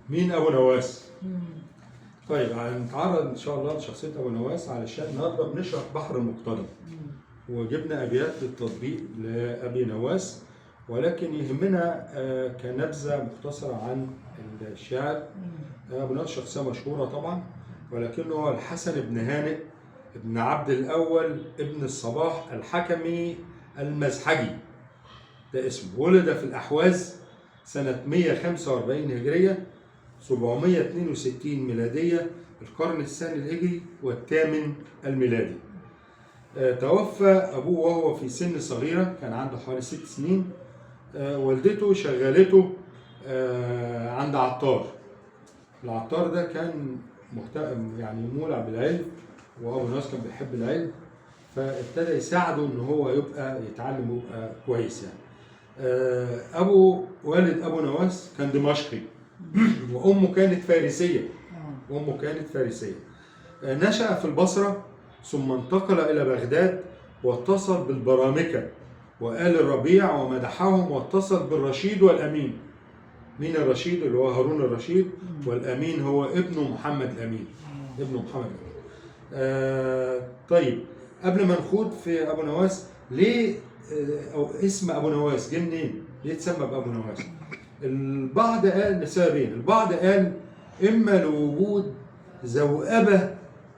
مين ابو نواس؟ طيب هنتعرض ان شاء الله لشخصية ابو نواس علشان النهارده بنشرح بحر المقتضب، وجبنا ابيات للتطبيق لابي نواس، ولكن يهمنا كنبذه مختصره عن الشاعر. ابو نواس شخصية مشهورة طبعا، ولكنه هو الحسن بن هانئ بن عبد الاول ابن الصباح الحكمي المذحجي، ده اسمه. ولد في الاحواز سنة 145 هجرية، 762 ميلادية، القرن الثاني الهجري والثامن الميلادي. توفى أبوه وهو في سن صغيرة، كان عنده حوالي 6 سنين. والدته شغلته عند عطار. العطار ده كان مهتم يعني مولع بالعلم، وأبو نواس كان بيحب العلم، فابتدى يساعده إن هو يبقى يتعلم ويبقى كويس يعني. أبو والد أبو نواس كان دمشقي، وأمه كانت فارسية. أمه كانت فارسية. نشأ في البصرة ثم انتقل إلى بغداد، واتصل بالبرامكة وآل الربيع ومدحهم، واتصل بالرشيد والأمين. مين الرشيد؟ اللي هو هارون الرشيد، والأمين هو ابنه محمد الأمين. ابنه محمد الأمين. طيب قبل ما نخوض في أبو نواس، ليه أو اسم أبو نواس جه منين؟ ليه اتسمى بأبو نواس؟ البعض قال لسببين. البعض قال إما لوجود ذوأبة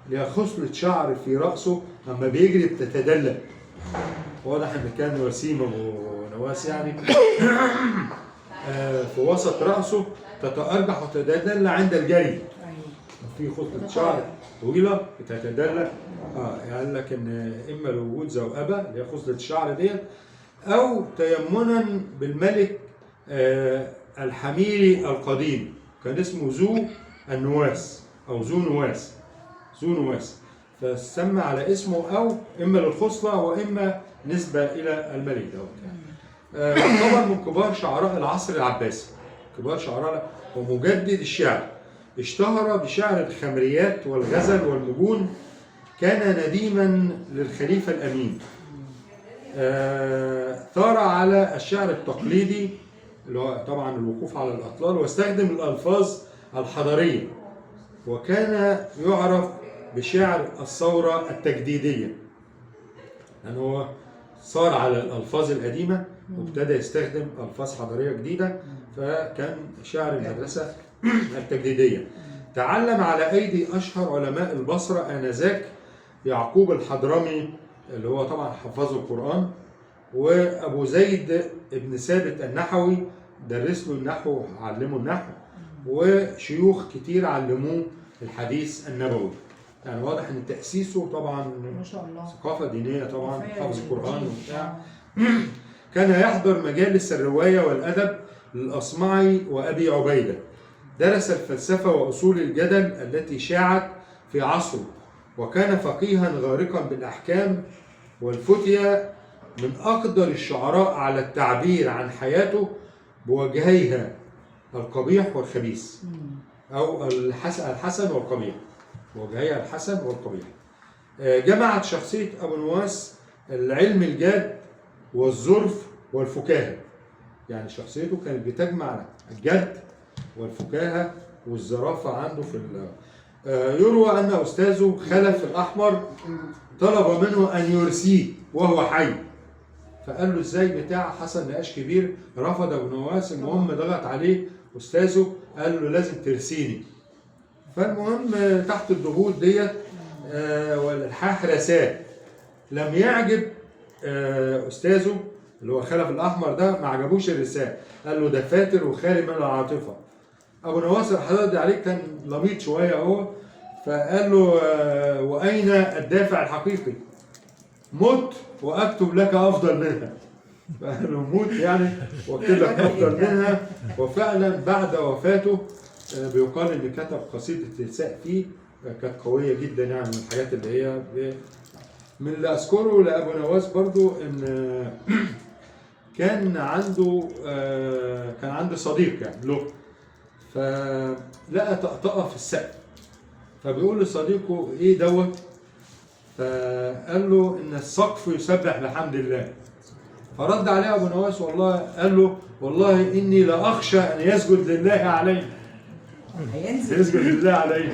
لخصلة شعر في رأسه أما بيجري بتتدلى، واضح إن كان وسيم أبو نواس يعني في وسط رأسه تتأرجح وتتدلى عند الجري، في خصلة شعر طويلة بتتدلى. قال لك إن إما لوجود ذوأبة اللي هي خصلة الشعر ديت، أو تيمنا بالملك الحميري القديم، كان اسمه ذو النواس أو ذو نواس، ذو نواس، فسمى على اسمه، أو إما للخصلة وإما نسبة إلى الملك دوت يعني. يعتبر من كبار شعراء العصر العباسي، كبار شعراء ومجدد الشعر. اشتهر بشعر الخمريات والغزل والمجون، كان نديما للخليفة الأمين. ثار على الشعر التقليدي اللي هو طبعا الوقوف على الأطلال، واستخدم الألفاظ الحضارية، وكان يعرف بشعر الثورة التجديدية، لأن هو صار على الألفاظ القديمة وابتدى يستخدم ألفاظ حضارية جديدة، فكان شعر المدرسة التجديدية. تعلم على أيدي أشهر علماء البصرة آنذاك، يعقوب الحضرمي اللي هو طبعا حفظه القرآن، وأبو زيد ابن ثابت النحوي درس له النحو وعلمه النحو، وشيوخ كتير علموه الحديث النبوي. يعني واضح ان تأسيسه طبعا ما شاء الله ثقافة دينية طبعا، حفظ القرآن وبتاع. كفاية كان يحضر مجالس الرواية والأدب للأصمعي وأبي عبيدة. درس الفلسفة وأصول الجدل التي شاعت في عصره، وكان فقيها غارقا بالأحكام والفتيا، من أقدر الشعراء على التعبير عن حياته بوجهيها القبيح والخبيث، أو الحسن والقبيح، وجهيها الحسن والقبيح. جمعت شخصية أبو نواس العلم الجاد والظرف والفكاهة، يعني شخصيته كانت بتجمع الجد والفكاهة والظرافة عنده في يروى أن أستاذه خلف الأحمر طلب منه أن يرسيه وهو حي، فقال له إزاي بتاع، حصل نقاش كبير، رفض أبو نواس. المهم ضغط عليه أستاذه قال له لازم ترسيني. فالمهم تحت الضغوط ديت والإلحاح رساه. لم يعجب أستاذه اللي هو خلف الأحمر ده، ما عجبوش الرسالة، قال له ده فاتر وخالي من العاطفة. أبو نواس الحضرتك عليه كان لميط شوية أهو، فقال له وأين الدافع الحقيقي؟ مت وأكتب لك أفضل منها. فقال له موت يعني وأكتب لك أفضل منها. وفعلا بعد وفاته بيقال إن كتب قصيدة الرثاء فيه، كانت قوية جدا يعني، من الحاجات اللي هي من اللي أذكره لأبو نواس برضو إن كان عنده كان عنده صديق يعني له، فلقى طقطقة في السقف، فبيقول لصديقه إيه دوت؟ فقال له إن السقف يسبح بحمد الله. فرد عليه أبو نواس والله، قال له والله إني لأخشى أن يسجد لله علي. هينزل. يسجد لله عليه.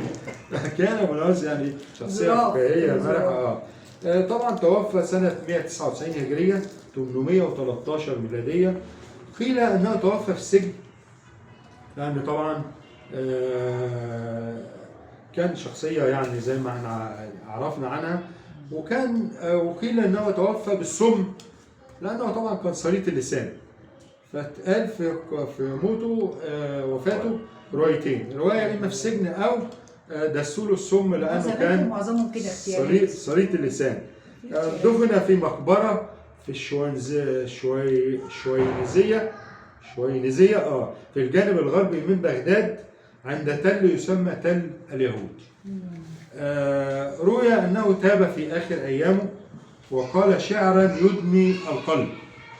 كان ابو نواس يعني شخصية زراف. فكاهيه زراف. مرحة. طبعا توفى سنة 199 هجرية، 813 ميلادية. قيل انه توفى في السجن، لانه طبعا كان شخصية يعني زي ما احنا عرفنا عنها، وكان وقيل انه توفى بالسم، لانه طبعا كان صريط اللسان. فاتقال في موته وفاته روايتين، رواية اما في السجن او دسوا له السم لانه زمان كان معظمهم كده صريط اغتيالات. صريط اللسان. دفن في مقبره في الشوينز شوي شوينيزيه شوينيزيه في الجانب الغربي من بغداد، عند تل يسمى تل اليهود. روي انه تاب في اخر ايامه وقال شعرا يدمي القلب،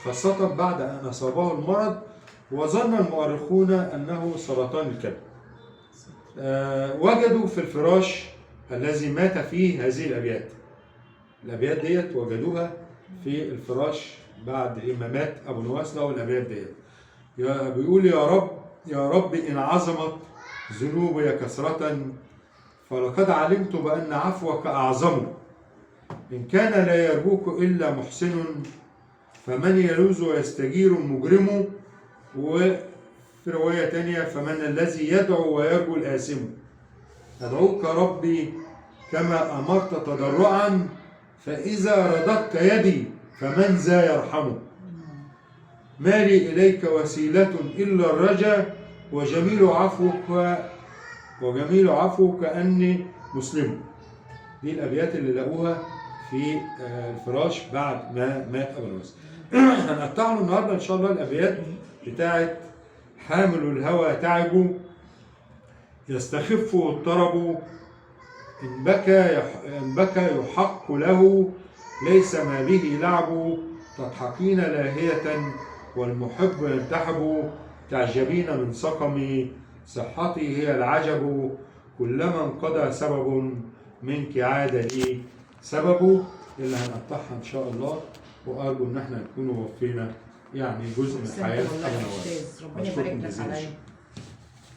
خاصة بعد أن أصابه المرض، وظن المؤرخون أنه سرطان الكبد. وجدوا في الفراش الذي مات فيه هذه الأبيات. الأبيات ديت وجدوها في الفراش بعد ما مات أبو نواس، لقوا الأبيات ديت. بيقول: يا رب يا رب إن عظمت ذنوبي كثرة، فلقد علمت بأن عفوك أعظم. إن كان لا يرجوك إلا محسن، فمن يلوذ ويستجير مجرم. وفي رواية تانية: فمن الذي يدعو ويرجو الآثم. أدعوك ربي كما أمرت تضرعا، فإذا رددت يدي فمن ذا يرحمه. ما لي إليك وسيلة إلا الرجا، وجميل عفوك أني مسلم. دي الأبيات اللي لقوها في الفراش بعد ما مات أبو نواس. هنقطع له النهارده إن شاء الله الأبيات بتاعت حامل الهوى تعب يستخف الطرب، إن بكى يحق له ليس ما به لعب، تضحكين لاهية والمحب ينتحب، تعجبين من سقمي صحتي هي العجب، كلما انقضى سبب منك عاد لي سببه. اللي هنقطعها ان شاء الله، وارجو ان احنا نكون وفينا يعني جزء من أحسنت حياة والله ابو يا نواس. أستاذ، ربنا أشكركم يبارك لك جزيلا عليا. الشكر.